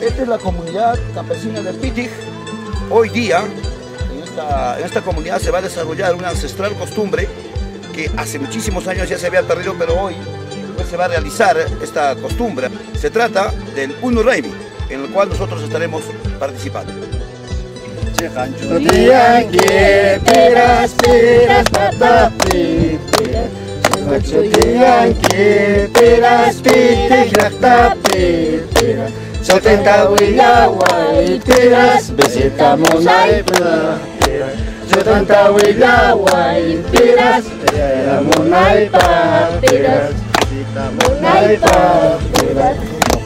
Esta es la comunidad campesina de Pitic. Hoy día, en esta comunidad se va a desarrollar una ancestral costumbre que hace muchísimos años ya se había perdido, pero hoy pues, se va a realizar esta costumbre. Se trata del Unu Raymi, en el cual nosotros estaremos participando.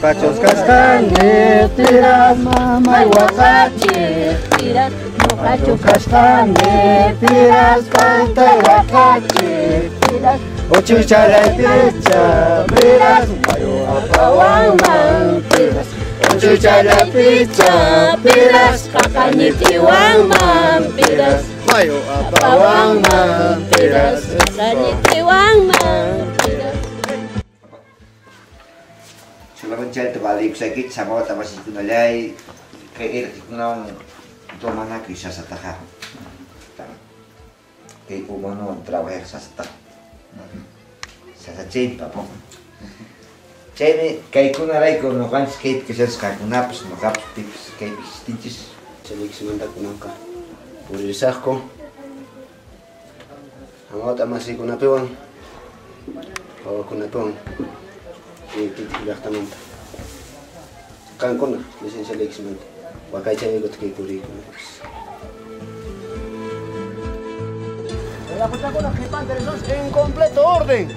Cachos castañe, tiras, mamá y guacache, tiras, cachos castañe, tiras, panta y guacache, tiras, ochucha la picha, tiras, mayo apahuangman, tiras, ochucha la picha, tiras, cacañitihuangman, tiras, mayo apahuangman, tiras, cacañitihuangman, tiras. Solamente valikusaykichik samawata masikunallay kay irqikunawan tomanakuy sasataqa kay umanuwan trabajaq sasataqa sasachaypa chaymi kaykunarayku ñuqanchik kaypi kashasqakunapas ñuqapas pipas kaypi existinchis. Chaykismantakunanqa puririsaqku samawata masikunapiwan wawakunapiwan llaqtamanta qankuna licenciaykismanta waqaychaykuta kay puriykunapas. La en completo orden.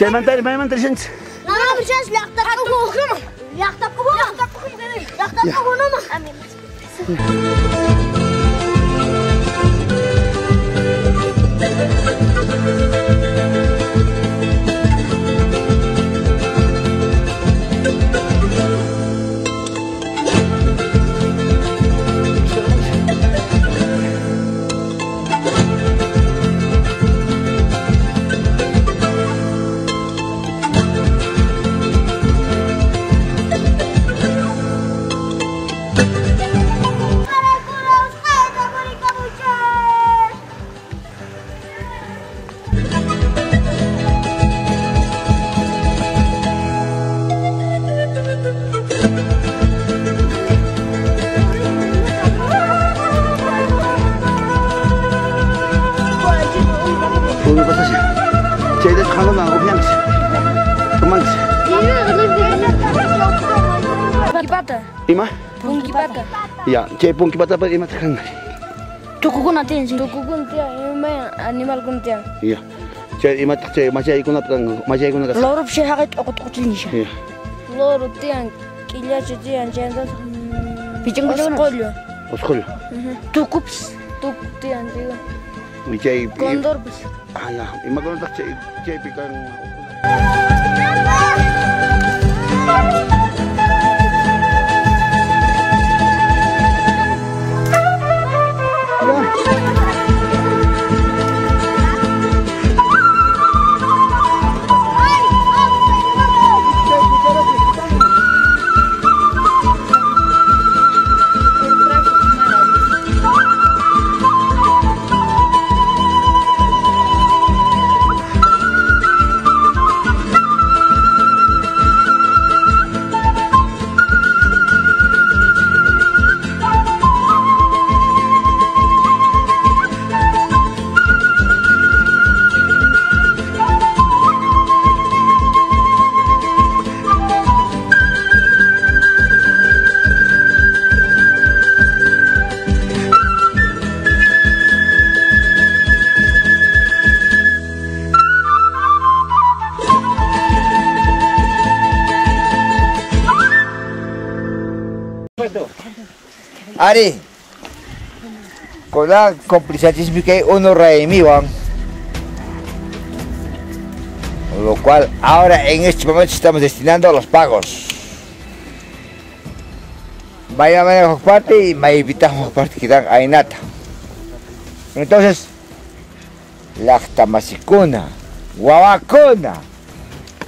Chaymantari shanchis. Ima? Punkipata. Ya, chay punkipata pa ima kan. Tukukuna tiyan, tukukuna tiyan, ima animalkuna tiyan. Ya. Chay ima chay machaykuna kan, machaykuna kas. Loro pshe haqit uqutquchinisha. Ya. Loro tiyan, killacha tiyan, chayanta. Pichanqullo. Osqollo. Tukups, tuku tiyan, digo. Chay condorpis. Ah, ya. Imakunataq chay chaypi kan. Ari, con la complicidad que uno raimiwan, lo cual ahora en este momento estamos destinando a los pagos. Vaya a parte y me invitamos parte que dan ainata. Entonces, llaqtamasikuna, wawakuna,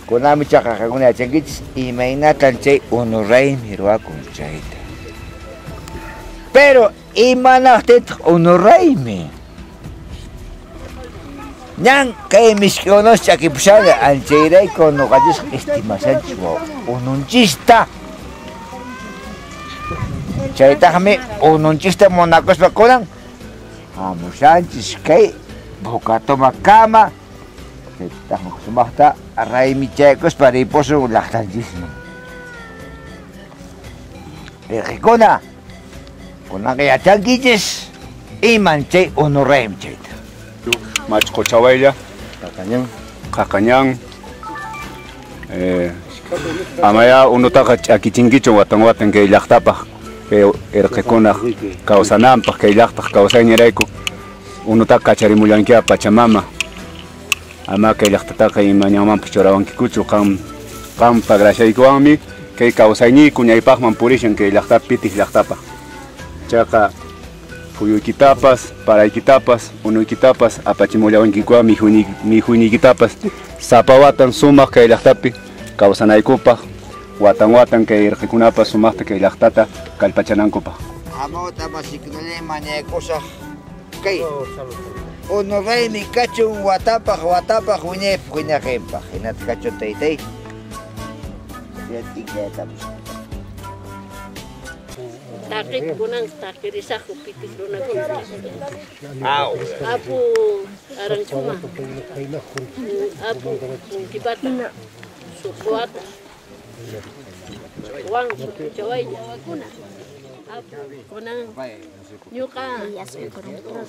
kunami chaqaqakuna yachankichis imaynatan chay unu raymi ruwakun chayta. Pero imanaqtintaq unu raymi? Ñan kay misk'i unus ch'akipushani anchayrayku nuqanchisqa estimashanchis ununchista. Chaytaqmi ununchista munakuspa kunan hamushanchis kay Bocatoma kama, chaytaqmi sumaqta raymichaykuspa ripusun llaqtanchisman. Irqikuna, kunanqa yachankichis iman chay unu raymi chayta. Machqochawaylla, qaqañan, amaya unutaqa ch'akichinkichu watan watan kay llaqtapaq, kay irqikunaq kawsananpaq, kay llaqtaq kawsayñirayku unutaqa kacharimullankiqa Pachamama. Ama kay llaqtataqa imañanmanpas churawankikuchu, qampa graciaykuwanmi kay kawsayñiyku ñaypaqman purishan kay llaqtapi Pitiq llaqtapaq. Chayqa phuyuykitapas, paraykitapas, unuykitapas, apachimullawankikuwan mikhuyniyki,tapas sapa watan sumaq kay llaqtapi kawsanaykupaq, watan watan kay irqikunapas sumaqta kay llaqtata kallpachanankupaq. Hamawta masikunallay mañaykusaq kay unu raymi kachun watapaq watapaq wiñaypaq wiñaqinpaq. Hinata kachun taytay. Taqit kunan taqirisaqku Pitiq runakuna. Apu Arankuma, Apu Punkipata, Suqwata, Juan Suquchawaylla. Apu kunan ñuqa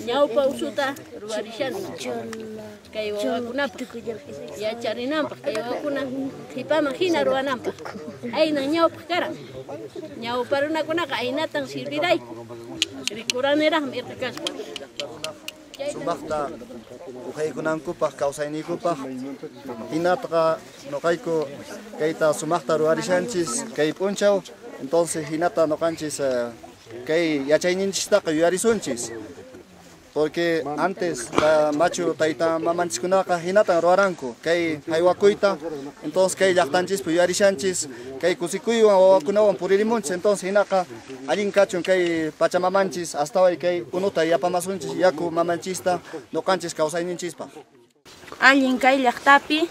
ñawpa usuta ruwarishani kay wawakunapaq yacharinanpaq, kay wawakuna qhipaman hina ruwananpaq. Aynan ñawpaq karan. Ñawpa runakunaqa aynatan sirvirayku. Rikuraniraqmi irqi kaspa. Sumaqta uqaykunankupaq kawsayniykupaq hinataqa nuqayku kayta sumaqta ruwarishanchis kay p'unchaw. Entonces hinata nuqanchis kay yachayninchistaqa yuyarisunchis. Porque antes machu tayta mamanchiskunaqa hinatan ruwaranku kay haywakuyta. Entonces kay llaqtanchispi yuyarishanchis kay kusikuywan wawakunawan puririmunchis. Entonces hinaqa allin kachun kay pachamamanchis astaway kay unuta yapamasunchis yaku mamanchista nuqanchis kawsayninchispaq. Allin kay llaqtapi,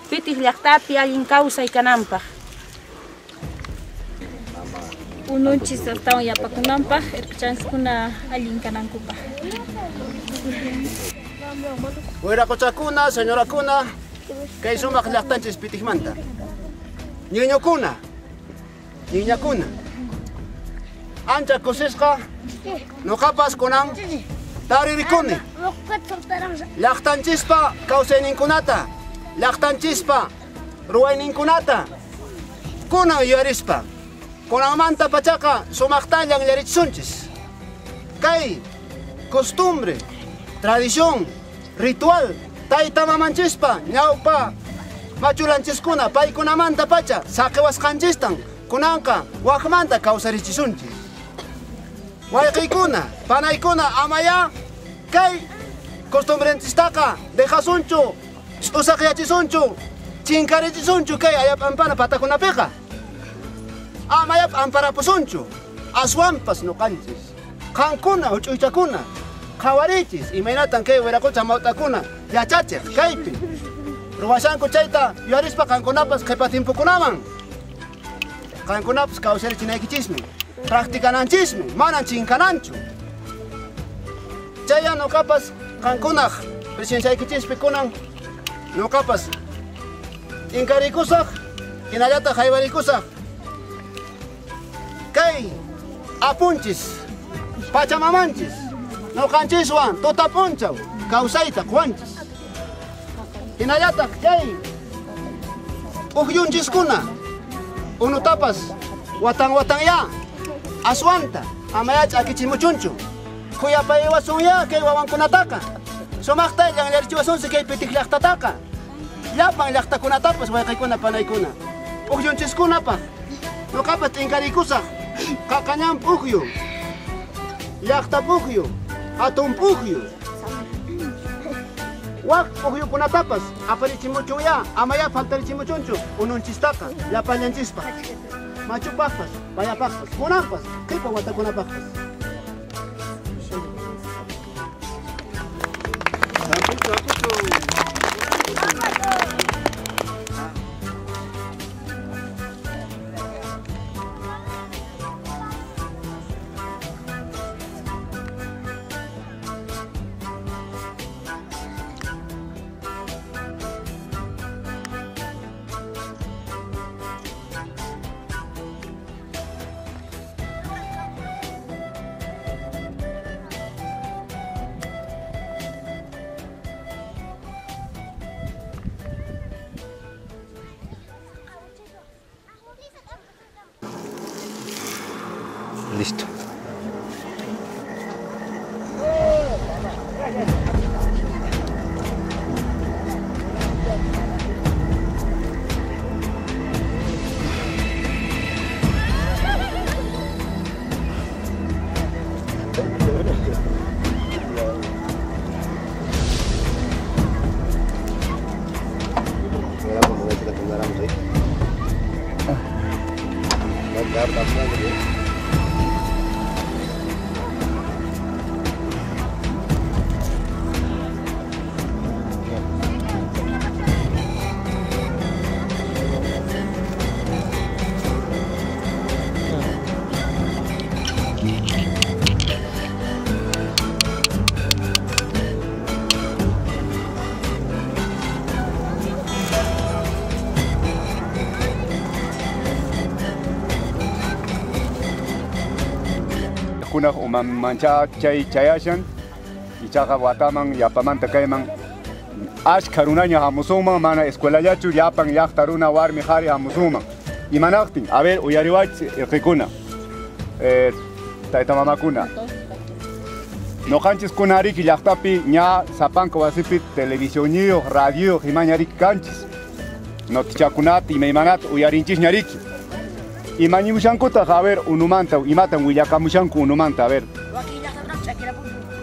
Pitiq llaqtapi allin kawsay kananpaq. Ununchis astawan yapakunanpaq, irqichanchiskuna allin kanankupaq. Wiraqochakuna, señorakuna, kay sumaq llaqtanchis Pitiqmanta. Niñokuna, niñakuna, ancha kusisqa nuqapas kunan taririkuni. Llaqtanchispa kawsayninkunata, llaqtanchispa ruwayninkunata kunan yuyarispa. Kunanmanta pachaqa sumaqtallan yarichisunchis. Kay costumbre, tradición, ritual, tayta mamanchispa, ñawpa machulanchiskuna, paykunamanta pacha saqiwasqanchistan kunanqa waqmanta kawsarichisunchis. Wayqiykuna, panaykuna, amaya kay costumbrenchistaqa dejasunchu, ch'usaqyachisunchu, chinkarichisunchu kay ayap'ampana patakunapiqa. Amayap amparapusunchu, aswanpas nuqanchis. Qankuna, huch'uychakuna, qhawarichis, imaynatan kay wiraqocha mawt'akuna yachachiq kaypi. Ruwashanku chayta yuyarispa qankunapas qhipa timpukunaman. Qankunapas kawsarichinaykichismi, practicananchismi, manan chinkananchu. Chaya nuqapas qankunaq presenciaykichispi kunan nuqapas t'inkarikusaq, hinallataq haywarikusaq. Kay apunchis, pachamamanchis, nuqanchiswan tutapunchaw kawsayta quwanchis. Hinallataq kay p'ukyunchiskuna unutapas watan watanya Aswanta amaya ch'akichimuchunchu. Khuyapayawasunya kay wawankunataqa. Sumaqta llanllarichiwasunsi kay Pitiq llaqtataqa. Llapan llaqtakunatapas wayqaykuna panaykuna. P'ukllunchikkunapaq ñuqapas t'inkarikusaq. Qaqañan p'ukyu, llaqta p'ukyu, hatun p'ukyu. Wak p'ukyukunatapas aparichimuchunya, amaya faltarichimuchunchu ununchistaqa llapallanchispaq. Machupaqpas, payapaqpas, kunanpas, qhipa watakunapaqpas. Listo. Mancha chay chayashan ichaqa wataman yapamanta kayman ashka runaña hamusunman mana escuelallachu llapan llaqta runa warmi qhari hamusunman imanaqtin a ver uyariwaychis irqikuna tayta mamakuna noqanchiskuna riki llaqtapi ña sapanka wasipi televisionniyuq radioyuq imaña riki kanchis notichakunata imaymanata uyarinchisña riki. Imañimushankutaq, a ver, unumanta, imatan willakamushanku unumanta, a ver.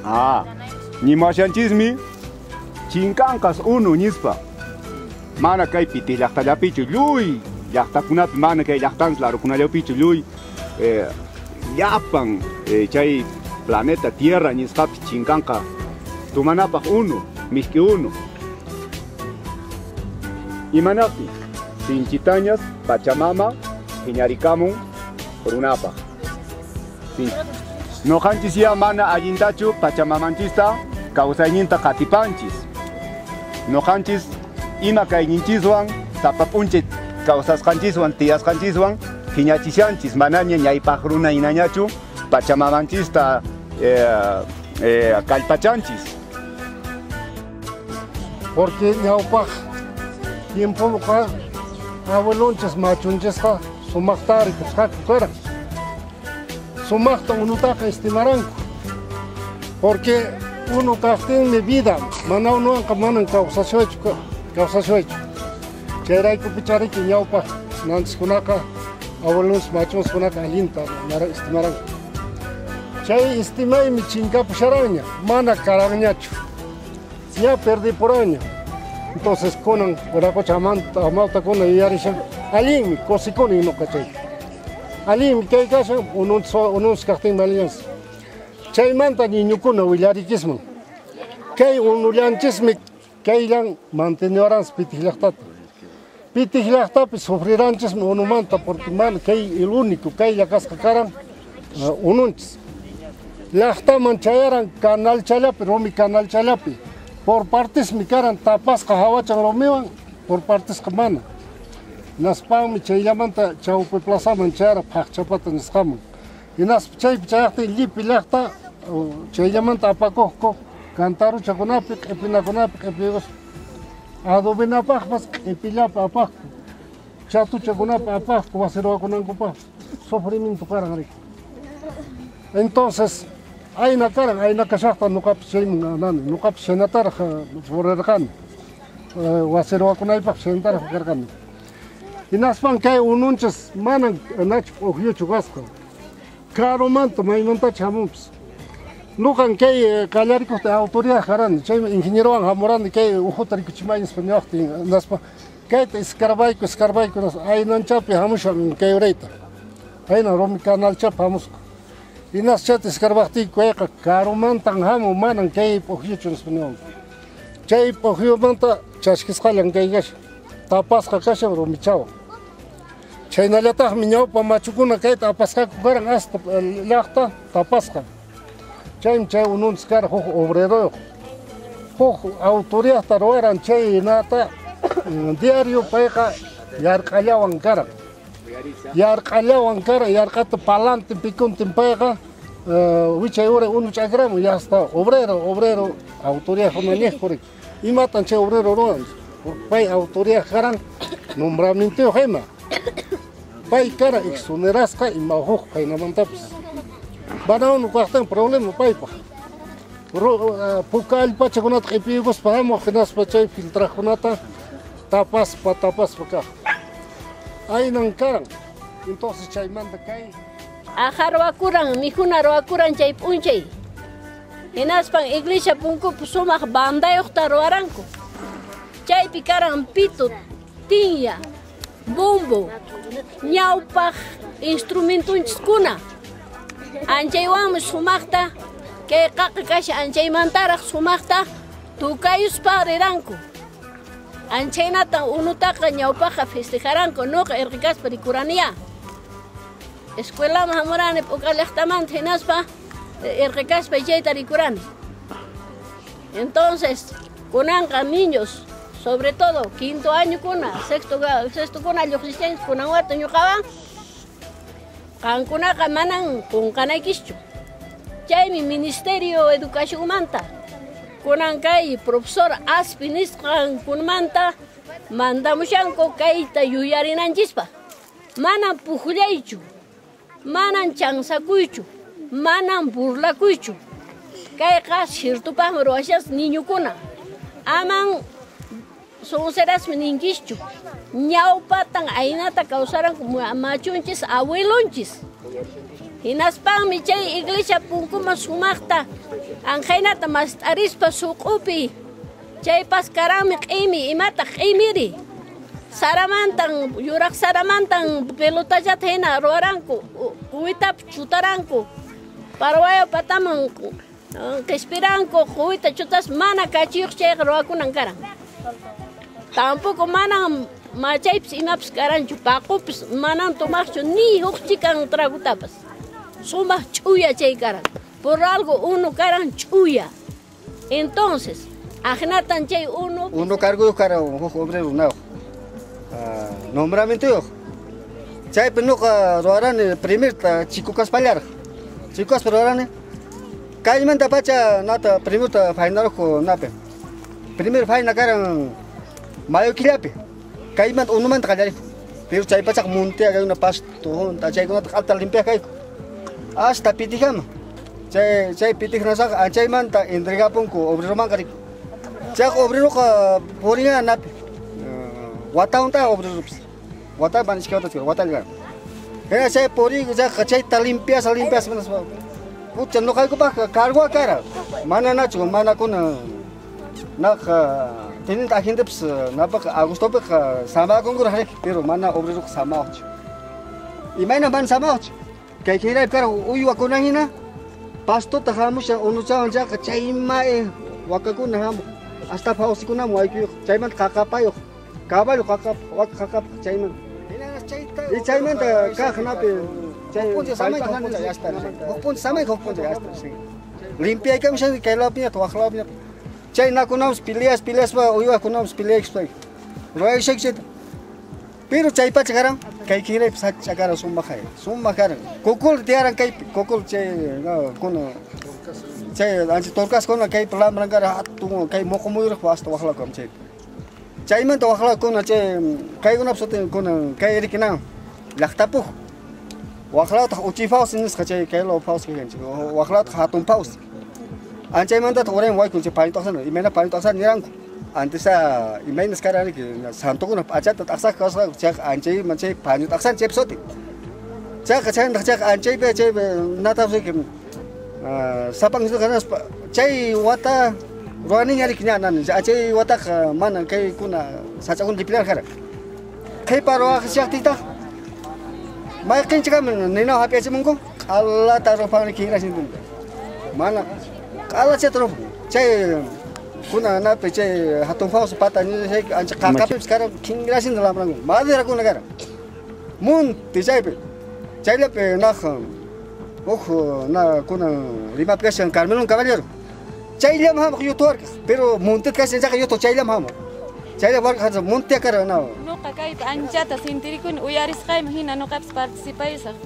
Ah, nimashanchismi chinkanqas unu ñispa. Mana kay Pitiq llaqtallapichu lluy, llaqtakunapi mana kay llaqtanchis larukunallapichu lluy, llapan chay planeta Tierra ñisqapi chinkanqa tumanapaq unu, misk'i unu. Imanaqtin, sinchitañas, Pachamama, phiñarikamun runapaq. Noqanchis ya mana allintachu pachamamanchista kawsayninta qatipanchis. Noqanchis ima kayninchiswan sapa p'unchay kawsasqanchiswan tiyasqanchiswan phiñachishanchis manaña ñaypaq runa hinañachu pachamamanchista kallpachanchis. Porque ñawpaq tiempoqa abuelonchis machunchisqa sumaqta rikusqaku karan. Sumaqta unutaqa estimaranku. Porque unu kaqtinmi vida, mana unuwanqa manan kawsashaychu. Chayraykupicha riki ñawpaq nanchiskunaqa abuelonchis machunchiskunaqa allinta estimaranku. Chay estimaymi chinkapusharanña, mana karanñachu. Ya perdipuranña. Entonces kunan wiraqucha amawtakuna yuyarishan allinmi kusikuni ñuqa chay. Allinmi kay kashan ununchis kaqtinmi allinchis. Chaymanta niñukuna willarikisman. Kay unullanchismi kayllan mantenewaranchis Pitiq llaqtata. Pitiq llaqtapi sufriranchismi unumanta porque mana kay el único kaylla kasqa karan ununchis. Llaqtaman chayaran canalchallapi, rumi canalchallapi. Por partesmi karan tapasqa hawachan rumiwan, por partesqa mana. Naspanmi chayllamanta chawpi plazaman chayara phaqchapata nisqaman. Hinaspa chaypi chayaqtin llipi llaqta chayllamanta apakuqku kantaruchakunapi, q'ipinakunapi, q'ipiykuspa. Adobinapaqpas q'ipillapi apaqku, chatuchakunapi apaqku wasi ruwakunankupaqpas. Sufrimiento karan riki. Entonces, ayna karan, ayna kashaqta nuqapas chayman nani, nuqapas chaynataraq purirqani. Wasi ruwakunaypaq chaynataraq karqani. Hinaspan kay ununchis manan nachu p'ukyuchu kasqa. Karumanta maymantacha hamunpas. Nuqan kay qallarikuqta autoridad karani, chaymi ingenierowan hamurani kay uhuta rikuchimay nispa ñawaqtin, hinaspa kayta escarbayku, escarbayku, aynanchapi hamushan kay urayta. Ayna rumi canalchapi hamusqa. Hinas chayta escarbaqtiyku kayqa karumantan hamun, manan kay p'ukyuchu nispa ñawaqtin. Chay p'ukyumanta chaskisqallan kay kashan, tapasqa kashan rumichawan. Chaynallataqmi ñawpa machukuna kayta apasqaku karan hasta llaqta tapasqa. Chaymi chay ununchis karan huk obreroyuq. Huk autoridadta ruwaran chay nata diario payqa yarq'allawan karan. Yarq'allawan karan, yarq'ata palantin pikuntin payqa wichay uray unu ch'akramun ya hasta obrero, obrero autoridad niqku riki. Imatan chay obrero ruwan? Pay autoridad karan nombramientoyuq ima. Pay karan exonerasqa ima huk paynamantapas. Mana unu kaqtin problema paypaq. Puka allpachakunata q'ipiykuspa hamuq hinaspa chay filtraqkunata tapaspa tapaspa kaq. Aynan karan. Entonces chaymanta kay aja ruwakuran, mikhuna ruwakuran chay p'unchay. Hinaspan iglesia punkupi sumaq bandayuqta ruwaranku. Chaypi karan pito, tinya, bombo, ñawpaq instrumentunchiskuna. Anchaywanmi sumaqta kay qaqa kasha anchaymantaraq sumaqta tukayuspa riranku. Anchaynatan unutaqa ñawpaqqa festejaranku, nuqa irqikaspa rikuraniya. Escuelaman hamurani p'uka llaqtamanta hinaspa irqikaspa chayta rikurani. Entonces, kunanqa niños, sobre todo quinto año kuna, sexto kuna lluqsichanchis kunan wata ñuqawan, qankunaqa manan qunqanaykischu. Chaymi Ministerio Educacionmanta kunan kay profesor Aspi nisqankunamanta mandamushanku kayta yuyarinanchispaq. Manan puqllaychu, manan chansakuychu, manan burlakuychu. Kayqa sirtupaqmi ruwashas niñukuna. Aman sonserasmi ninkischu. Ñawpatan aynata kawsaranku machunchis abuelonchis. Hinaspanmi chay iglesia punkuman sumaqta anhaynata mast'arispa suq'upi. Chaypas karanmi q'imi, imataq q'imiri. Saramantan, yuraq saramantan pelotallata hina ruwaranku, quwitapi chutaranku. Paraguayo pataman qispiranku, quwita chutas mana kachiyuq chayqa ruwakunan karan. Tampoco manan machaypis imapas karanchu, paqupis manan tomaqchu ni huk chikan tragutapas. Sumaq ch'uya chay karan. Por algo uno karan ch'uya. Entonces, ajnatan chay uno. Uno cargo karan huk obrero runayuq. Nombramientoyuq. Chaypi nuqa ruwarani primerta chikukaspallaraq. Chikukaspa ruwarani. Kaymanta pacha nata primerta fainaruqku napi. Primer faina karan mayo killapi. Kaymanta unumanta qallariqku. Pero chay pachaqa muntiya kaykuna pasto junta chaykunata q'alta limpiaq kayku. Hasta pitijama. Chay pitijnasaqa anchaymanta entregapunku obreromanqa riku. Chayqa obreroqa puriña napi. Wata obreropis. Wata mana iskay watachu watalla karan. Hina chay puriy chayqa chayta limpiasa limpiasa pucha nuqaykupaqqa cargoa karan. Mana nachu mana kuna naqa teniente agentepis napaqa agostopiqa samakunkuraq riki, pero mana obreroqa samawaqchu. Imayna mana samawaqchu. Kay kinraypi karan uywakuna hina pastota hamushan unuchawan chayqa chayma wakakuna hamuq. Hasta fawsikunaman waykuyuq chaymanta qaqapayuq. Caballo qaqap, waka qaqap chaymanta. Y chaymanta kaq napi chay huk samay huk puncha hasta. Limpiaykamushan kay lawpiñataq waq lawpiñataq. Chay nakunapis peleas peleaspa uywakunapis peleakuspa ruwayshayku chayta. Pero chay pacha karan kay kinraypi sacha karan sumaq sumaq karan. Kukul tiyaran kaypi, kukul chay kuna chay ancha torkaskuna kaypi lamran karan hatun kay muqu muyuriqpa hasta waq lawkama chaypi. Chaymanta waq lawkuna chay kaykunapas sutin kuna kay rikinan llaqtapuq. Waqlawtaq uchi fawsi nisqa chay kaylaw fawsi kanchik. Waqlawtaq hatun fawsi. Anchaymantataq urayman waykun chay pañu t'aqsana, imayna pañu t'aqsana niranku. Antes imaynas karani santokuna p'achata t'aqsaq kasqanku chayqa anchayman chay pañu t'aqsana chaypi suti. Chayqa chayntaq chayqa anchaypi chay nataqsiki sapan kanaspa chay wata ruwaniña riki ña nani chay wataqa mana kaykuna sach'akuna lipilar karan. Qhipa ruwaqshaqtiytaq mayqinchikami ninawan hap'iyachimunku q'alata rupanri kinrasnintin. Mana q'alachata rupan chay kuna napi chay hatun fawsi pata chay ancha qaqapipis karan kinrasninta lamranku maderakuna karan munti chaypi chayllapi naq huk na kuna rimapi kashan Carmelón Caballero chayllaman hamuq yutuwarkaq pero muntita kashan chayqa yutu chayllaman hamuq chaylla warkaq muntiya karan na. Nuqa kaypi anchata sintirikuni uyarisqayman hina nuqapis participayusaq.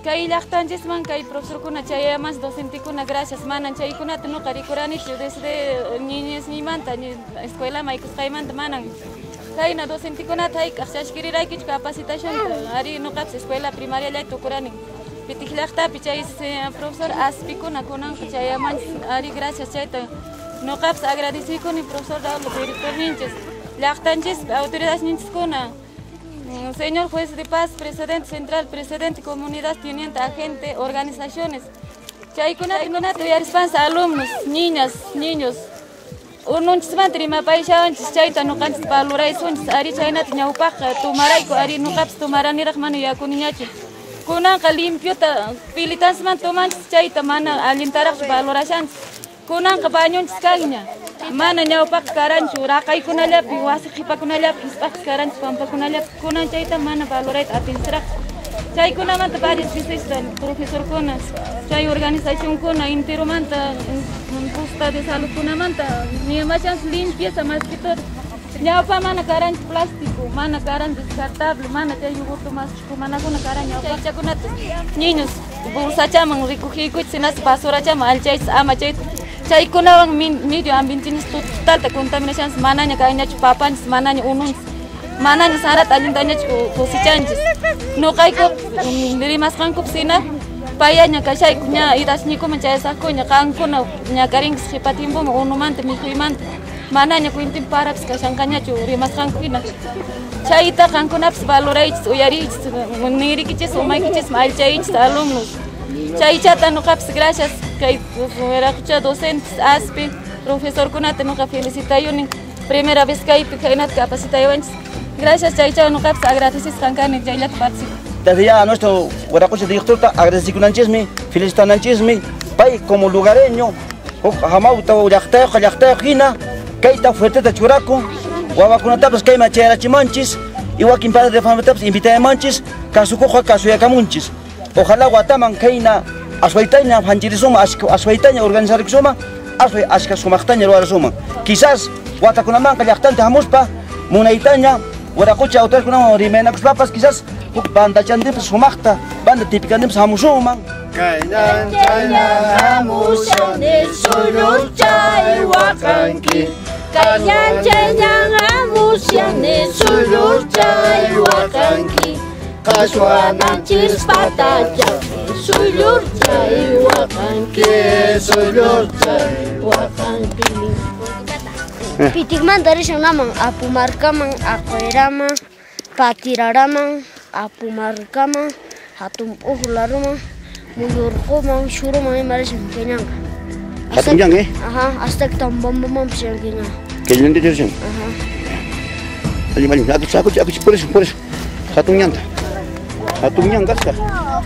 Kay llaqtanchisman kay profesorkuna chayamas docentekuna gracias manan chaykunata nuqa rikuranichu desde niñeznimanta escuelaman aykusqaymanta manan kayna docentekunata hayk'aq chashkiriraykichu capacitacionta ari nuqapis escuela primariallay tukurani Pitic llaqtapi chay profesor aspikuna kunanqa chayamanchis ari gracias chayta nuqapis agradecikuni profesor Raúl directorninchis llaqtanchis autoridadninchiskuna. Señor juez de paz, presidente central, presidente comunidad, teniente, agente, organizaciones. Chaykunata uyarispansa alumnos, niñas, niños. Ununchismanta rimapayashawanchis chayta nuqanchis valoraysunchis ari chaynata ñawpaqqa tumarayku ari nuqapis tumaraniraq mana yakuniñachu. Kunanqa limpiota pilitansimanta tumanchis chayta mana allintaraqchu valorashanchis. Kunanqa bañunchis kanña. Mana ñawpaqqa karanchu raqaykunallapi wasi qhipakunallapi hisp'aqpas karanchis pampakunallapi kunan chayta mana valorayta atinsiraqchu. Chaykunamanta varias veces profesorkuna chay organizacionkuna intirumanta posta de saludkunamanta nimashanchis limpieza más que todo. Ñawpa mana karanchis plástico, mana karan descartable, mana chay yogurto más manakuna karan ñawpa chaychakunata niños bolsachaman recogiykuchis hinaspa basurachaman allchaychis ama chayta chaykunawan medio ambientenis totalta contaminaciones manaña kayñachu papanchis manaña ununchis manaña sarata allintañachu cosechanchis nuqayku rimasqankupas hina payaña kashayku ña idasniykuman chayasaqkuña qankuna ñak'arinkichis qhipa tiempoman unumanta mikhuymanta manaña cuentin parapis kashanqañachu rimasqanku hina chayta qankunapas valoraychis uyariychis nirikichis umaykichisman allchaychis alumnos chaychata nuqapis gracias kay wiraqucha docentes aspi profesorkunata nuqa felicitayuni primera vez kaypi khaynata capacitayawanchis gracias chaychawan nuqapis agradecisqan kani chayllata participo. Desde ya a nuestro wiraqucha directorta agradecikunanchismi felicitananchismi pay como lugareño hamawta llaqtayuq llaqtayuq hina kayta fuerteta churakun wawakunatapas kayman chayarachimanchis y wakin padre de familiatapas invitayamanchis kasukuqqa kasuyakamunchis. Ojalá wataman kayna aswaytaña hanchirisuma aswaytaña organizarikusuma asway ashka sumaqtaña ruwarasuma. Quizás watakunamanqa llaqtanta hamuspa munaytaña wiraqucha autoridadkunawan rimaynakuspapas quizás huk bandachantinpas sumaqta banda tipicantinpas hamusunman. Kaynan chaynan hamushani suyllurchay waqanki. Kaynan chaynan hamushani suyllurchay waqanki. Qashwananchis patachapi suyllurchay waqanki, suyllurchay waqanki. Piticmanta rishan naman Apumarkaman, Aquiraman, Patiraraman, Apumarkaman, Hatun P'uqlaruman, Muyurquman, Shuruman ima rishan kayñanqa. Hatun ñan, eh? Ajá, hasta que Tambombamanpas rishan kayñanqa. Kayñanta rishan? Ajá. Allin, allin, akuchi, por eso, por eso. Hatun ñanta. Hatun ñan kasqa.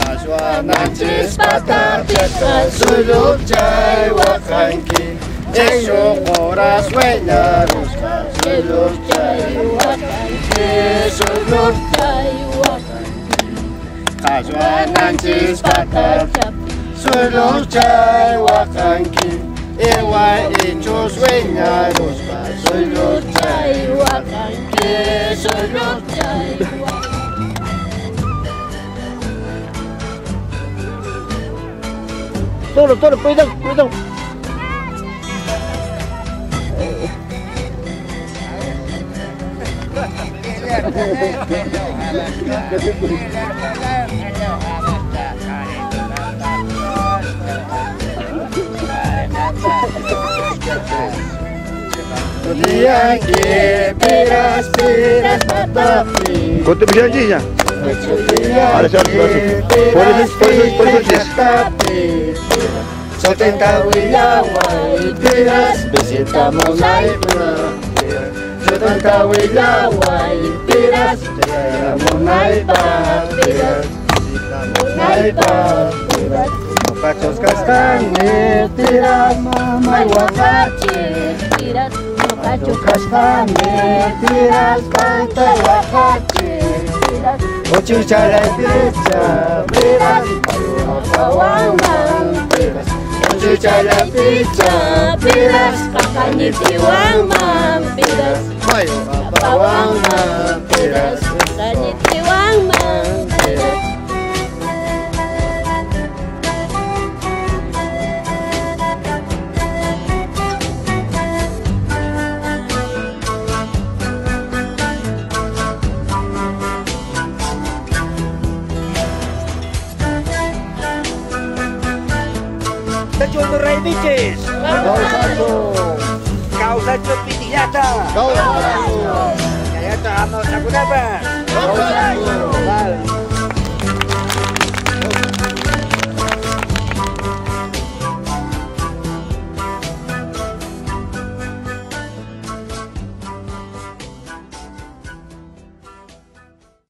Qashwananchis patapiqa suyllurchay waqanki. Chay horas sueñarusqa suyllurchay waqanki, suyllurchay waqanki. Qashwananchis patachapi suyllurchay waqanki. Iway ichu sueñarusqa suyllurchay waqanki, suyllurchay waqanki. Toro, toro, cuidado, cuidado. Piras, piras, patapi. Contribución, Ahora sí, por eso. Sotenta willaway, piras, visitamos naipa. Sotenta willaway, piras, visitamos naipa. Piras, visitamos naipa. Piras, pachos castañe, piras, mamá y guacache, piras, pachos castañe, piras, canta guacache, piras, ochuchala y picha, piras, papawanman, piras, ochuchala y picha, piras, papañitiwanman, piras, papawanman, piras, papañitiwanman, piras. Raymiches. Causacho pitillata. Causacho. Yayata amo sakunapa. Causacho.